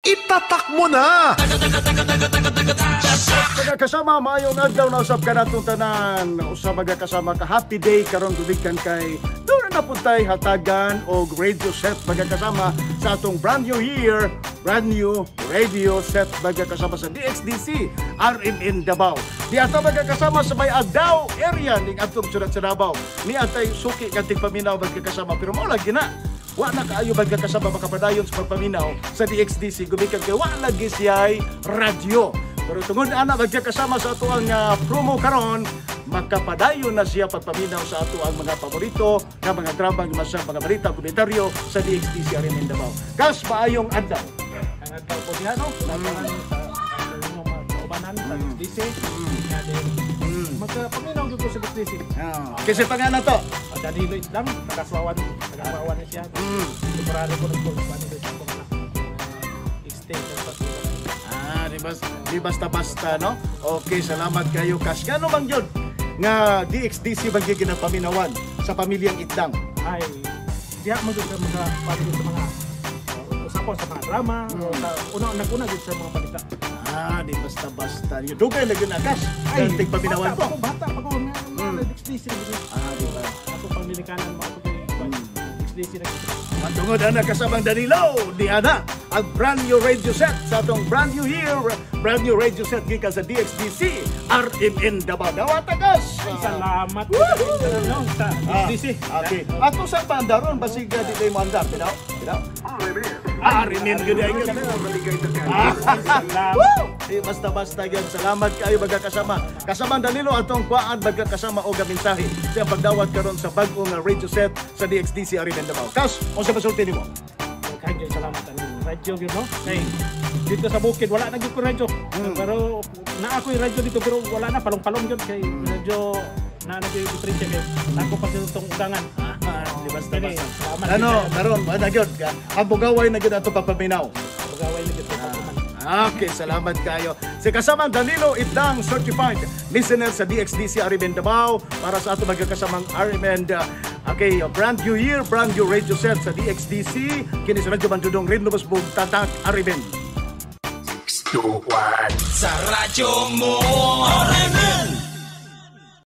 Itatak mo na! Mga kasama, maayong adlaw na usab kanatong tanan. Usa mga kasama ka happy day karon gumikan kay doon na puntay hatagan og radio set, mga kasama, sa atong brand new year, brand new radio set, mga kasama, sa DXDC RMN Davao. Di ato, mga kasama, sa may Agdao area ning atong syudad sa Davao. Ni atay suki kanting paminaw, mga kasama, pero mao lagi na. Wa na kaayo, mga kasama, makapadayon sa pagpaminaw sa DXDC gumikan kay wa lagi siya'y radyo. Pero tungod ana, magkakasama, sa ato ang promo karon, makapadayon na siya pagpaminaw sa ato ang mga paborito nga mga drama, nga sa mga balita, komentaryo sa DXDC RMN Davao. Kas, maayong adlaw. Ang adlaw po diha, no? Sa sa inyong mga kaubanan sa DC. Nga din. Magkapaminaw gyud ko sa DC. Kasi pa nga na to. Danilo Islam, taga-Suawan na siya. Temporary ko nag-call sa ano sa akong anak. Extend ng pagsulat. Ah, di basta-basta, no? Okay, salamat kayo, Kas. Ngano man yun nga DXDC bang ginapaminawan sa pamilyang Itdang? Ay, diha man gyud ka mga pamilya sa mga usapon sa mga drama, o sa una naguna gyud sa mga balita. Ah, di basta-basta. Dugay lagi na, Kas. Ay, tigpaminawan bata po. pa ko, bata pa ko nga DXDC. Ah, di ba? Ako pang nilikanan mo ako kay DXDC na. Matungod ana, kasamang Danilo, di ana ang brand new radio set sa atong brand new year, brand new radio set gikan sa DXDC RMN Davao. Dawata, Kas. Salamat no, sa DXDC. Okay. Ato sa pandaron basig di kay mo andar, tinaw? Tinaw? RMN gyud ay gyud. Salamat. Woo! Di basta-basta yan. Salamat kayo, mga kasama. Kasamang Danilo, atong kuaan, mga kasama, og mensahe sa pagdawat karon sa bag-ong radio set sa DXDC RMN Davao. Kas, unsa masulti nimo? Daghan gyud salamat ang radyo gyud, no. Kay dito sa bukid wala na gyud ko radyo. Pero naa ko'y radyo dito pero wala na, palong-palong gyud kay medyo na na gyud diferensya kay ako pa gyud tong ugangan. Ah, di basta-basta. Salamat. Ano, karon na gyud ang bugaway na gyud ato papaminaw. Bugaway na gyud to. Okay, salamat kayo. Si kasamang Danilo Itdang, certified listener sa DXDC RMN Davao para sa ato magkakasamang RMN. Okay, brand new year, brand new radio set sa DXDC. Kini sa Radyo Mandudong Rinlubos Bug Tatak RMN. 6, 2, 1. Sa radyo mo, RMN.